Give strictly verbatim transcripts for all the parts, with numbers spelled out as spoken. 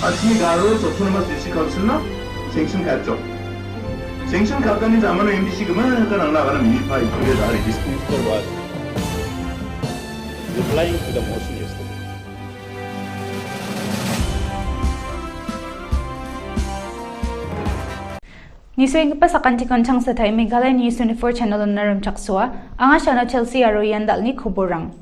Asmi Garo Autonomous District Council-na sanction ka·atjok. Sanction ka·atani jamano M D C gimikgipa nangna agana minipa ipure dari district. Replying to the motion yesterday. Nisoenggipa sakantikon changsatai Meghalaya News twenty-four channel-ona rimchaksoa. Anga Shana Chelsea aro ian dal·ni koborrang.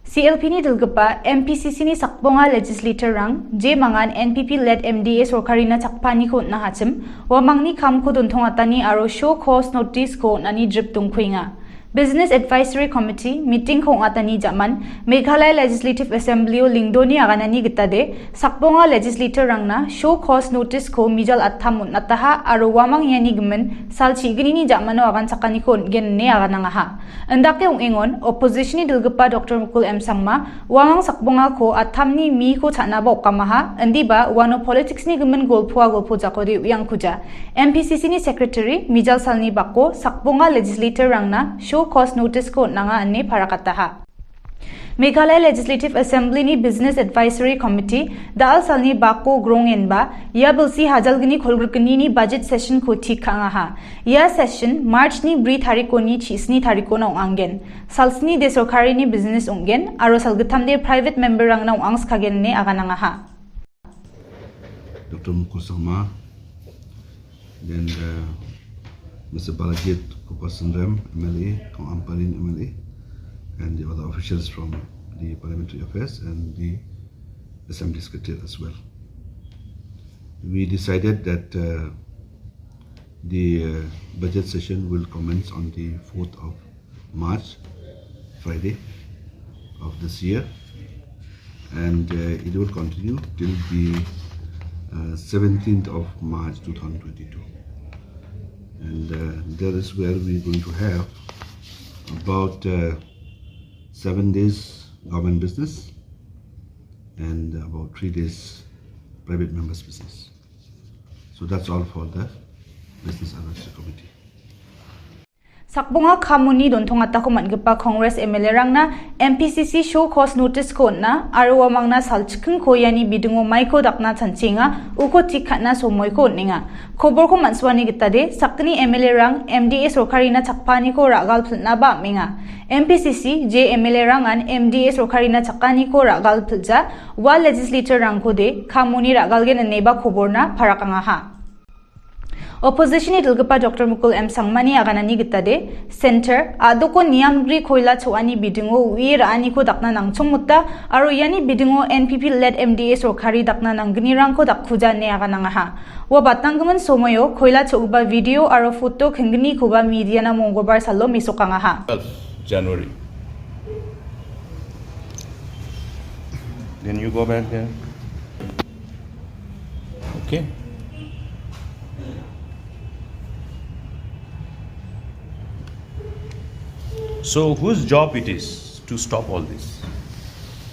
C L P-ni dilgipa M P C C-ni sakbonga legislator-rang je mangan N P P led M D A sorkarina chakpaniko on·na hachim, uamangni kamko dontongatani aro show cause notice-ko on·ani drip dongkuenga. Business Advisory Committee meeting-ko ong·atani ja·man, Meghalaya Legislative Assembly-o Lyngdoh-ni aganani gitade, sakbonga legislator-rangna show cause notice-ko mijal attam on·ataha aro uamang iani gimin sal chignini ja·mano aganchakaniko on·gen ine aganangaha. Indake ong·engon, opposition-ni dilgipa Doctor Mukul M Sangma, uamang sakbongako attamni miko cha·naba okamaha, indiba uano politics-ni gimin golpoa golpojakode uiangkuja. M P C C-ni secretary, mijal salni bako sakbonga legislator-rangna show cause notice-ko on·anga ine parakataha. Meghalaya Legislative Assembly-ni Business Advisory Committee, da·al salni bako grongenba, ia bilsi hajalgni kolgrikgnini budget session-ko tik ka·angaha. Ia session March-ni bri tarikoni chisni tarikona ong·angen. Salsni de sorkarini business ong·gen, aro salgittam de private member-rangna ong·angskagen ine aganangaha. Doctor Mukul Sangma, then, uh, Mister Balajied Kupasanrem, M L A, Kong Amparin, M L A, and the other officials from the Parliamentary Affairs and the Assembly Secretariat as well. We decided that, uh, the, uh, budget session will commence on the fourth of March, Friday of this year, and, uh, it will continue till the, uh, seventeenth of March two thousand twenty-two. And, uh, that is where we are going to have about, uh, seven days government business and about three days private members' business. So that's all for the Business Advisory Committee. Sakbonga kamoni dontongatako man·gipa Congress M L A-rangna M P C C show cause notice-ko on·a aro uamangna salchikkingko iani bidingo maiko dakna chanchienga, uko tik ka·na somoiko on·enga. Koborko man·suani gitade, sakgni M L A-rang M D A sorkarina chakpaniko ra·galpilnaba am·enga. M P C C je M L A-rangan M D A sorkarina chakaniko ra·galpilja, ua legislator-rangkode kamoni ra·galgen ineba koborna parakangaha. Opposition-ni dilgipa Doctor Mukul M Sangmani aganani gitade, Center, a·doko niamgri koila cho·ani bidingo uie ra·aniko dakna nangchongmota aro iani bidingo N P P led M D A sorkari dakna nanggnirangko dakkuja ine aganangaha. Ua batanggimin somoio koila cho·gipa video aro photo kenggnikoba media-na Mongolbar salo mesokangaha. Twelfth January. Then you go back there. Okay. So whose job it is to stop all this?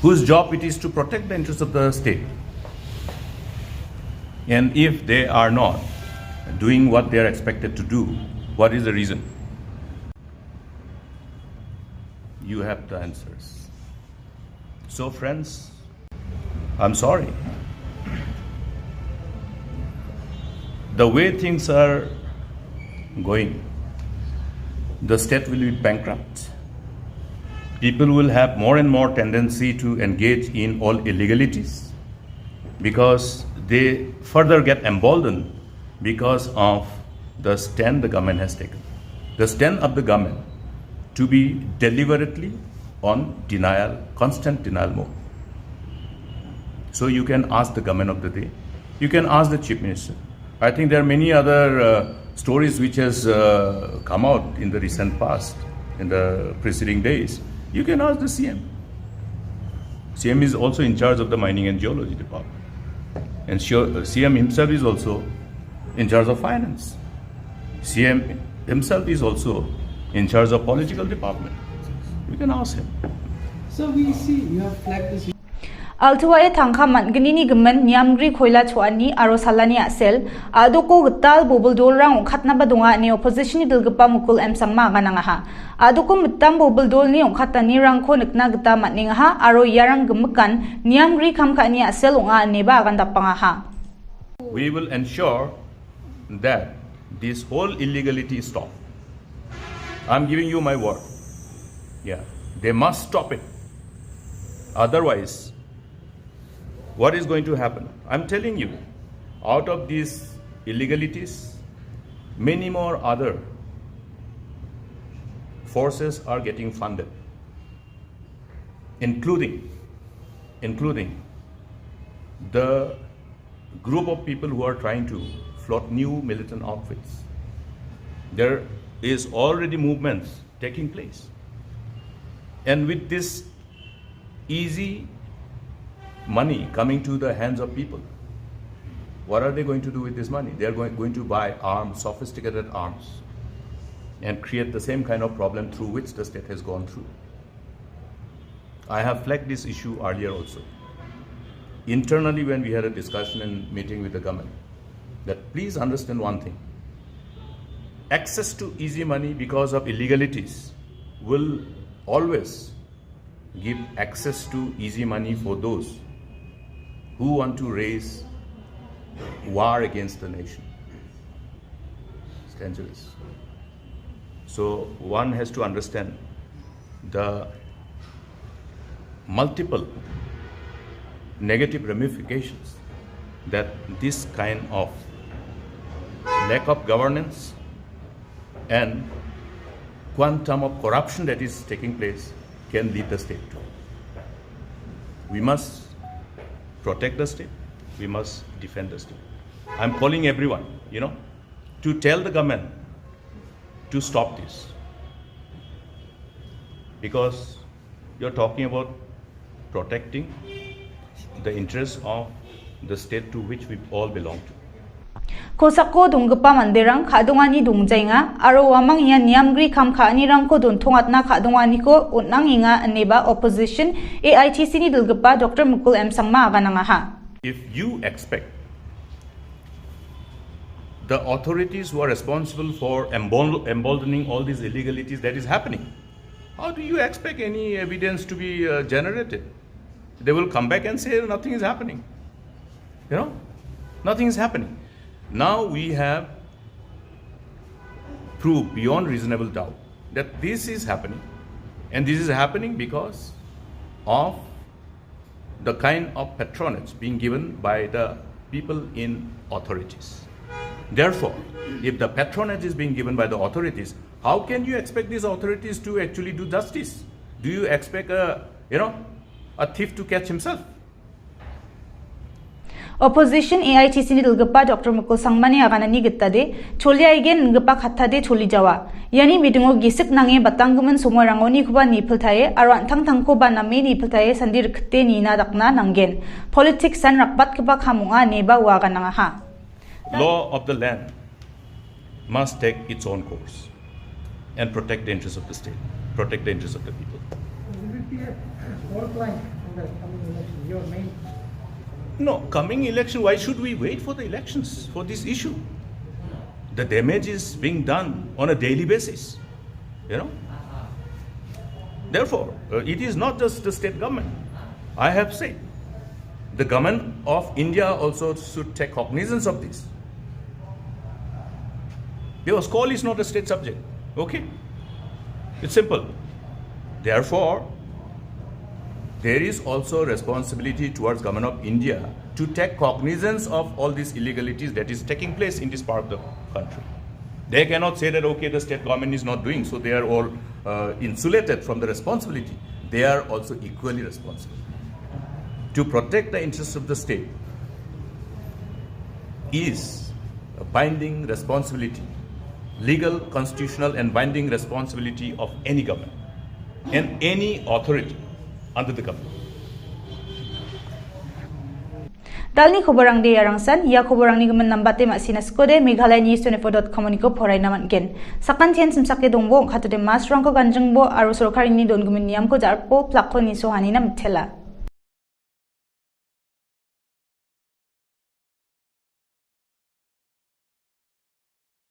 Whose job it is to protect the interests of the state? And if they are not doing what they are expected to do, what is the reason? You have the answers. So, friends, I'm sorry. The way things are going, the state will be bankrupt. People will have more and more tendency to engage in all illegalities because they further get emboldened because of the stand the government has taken. The stand of the government to be deliberately on denial, constant denial mode. So you can ask the government of the day, you can ask the chief minister. I think there are many other, uh, stories which has, uh, come out in the recent past, in the preceding days. You can ask the C M. C M is also in charge of the mining and geology department. And sure, uh, C M himself is also in charge of finance. C M himself is also in charge of political department. You can ask him. So we see you have flagged this. Altuae tangka man·gnini gimin niamgri koila cho·ani aro salani a·sel, a·doko gital bobil dolrang ong·katnaba donga ine opposition-ni dilgipa Mukul M Sangma aganangaha. A·doko mitam bobil dolni ong·katanirangko nikna gita man·engaha aro iarang gimikan niamgri kam ka·ani a·sel ong·a ineba agandapangaha. We will ensure that this whole illegality is stopped. I'm giving you my word. Yeah, they must stop it. Otherwise, what is going to happen? I'm telling you, out of these illegalities, many more other forces are getting funded, including, including the group of people who are trying to float new militant outfits. There is already movements taking place. And with this easy money coming to the hands of people, what are they going to do with this money? They are going, going to buy arms, sophisticated arms, and create the same kind of problem through which the state has gone through. I have flagged this issue earlier also. Internally, when we had a discussion and meeting with the government, that please understand one thing. Access to easy money because of illegalities will always give access to easy money for those who want to raise war against the nation. It's dangerous. So one has to understand the multiple negative ramifications that this kind of lack of governance and quantum of corruption that is taking place can lead the state to. We must protect the state. We must defend the state. I'm calling everyone, you know, to tell the government to stop this. Because you're talking about protecting the interests of the state to which we all belong to. Kosako donggipa manderang ka·dongani dongjaenga aro uamang ia niamgri kam ka·anirangko dontongatna ka·donganiko on·angenga ineba opposition A I T C-ni dilgipa Doctor Mukul M Sangma aganangaha. If you expect the authorities who are responsible for embol-, emboldening all these illegalities that is happening, how do you expect any evidence to be, uh, generated? They will come back and say nothing is happening. You know, nothing is happening. Now we have proved beyond reasonable doubt that this is happening, and this is happening because of the kind of patronage being given by the people in authorities. Therefore, if the patronage is being given by the authorities, how can you expect these authorities to actually do justice? Do you expect a, you know, a thief to catch himself? Opposition A I T C-ni dilgipa Doctor Mukul Sangmani aganani gitade, choli aigen inggipa kattade choli jawa. Iani bidingo gisik nange batanggimin somoirangonikoba nipiltae aro an·tangtangkoba name nipiltae sandi rikite nina dakna nanggen. Politics-an rakbatgipa kam ong·a ineba ua aganangaha. Law of the land must take its own course and protect the interests of the state, protect the interests of the people. Will it be a fault line in the coming election, your main? No, coming election, why should we wait for the elections for this issue? The damage is being done on a daily basis, you know. Therefore, uh, it is not just the state government. I have said, the government of India also should take cognizance of this. Because coal is not a state subject. Okay? It's simple. Therefore, there is also responsibility towards Government of India to take cognizance of all these illegalities that is taking place in this part of the country. They cannot say that, "Okay, the state government is not doing, so they are all, uh, insulated from the responsibility." They are also equally responsible. To protect the interests of the state is a binding responsibility, legal, constitutional, and binding responsibility of any government and any authority under the government. Dalni koborangde iarangsan, ia koborangni gimin nambate ma·sina sikode, Meghalaya News twenty-four dot com-oniko poraina man·gen. Sakantian simsake dongbo, ong·katode masrangko ganjingbo, aro sorkarini dongimin niamko ja·rikbo, plakko nisohanina mitela.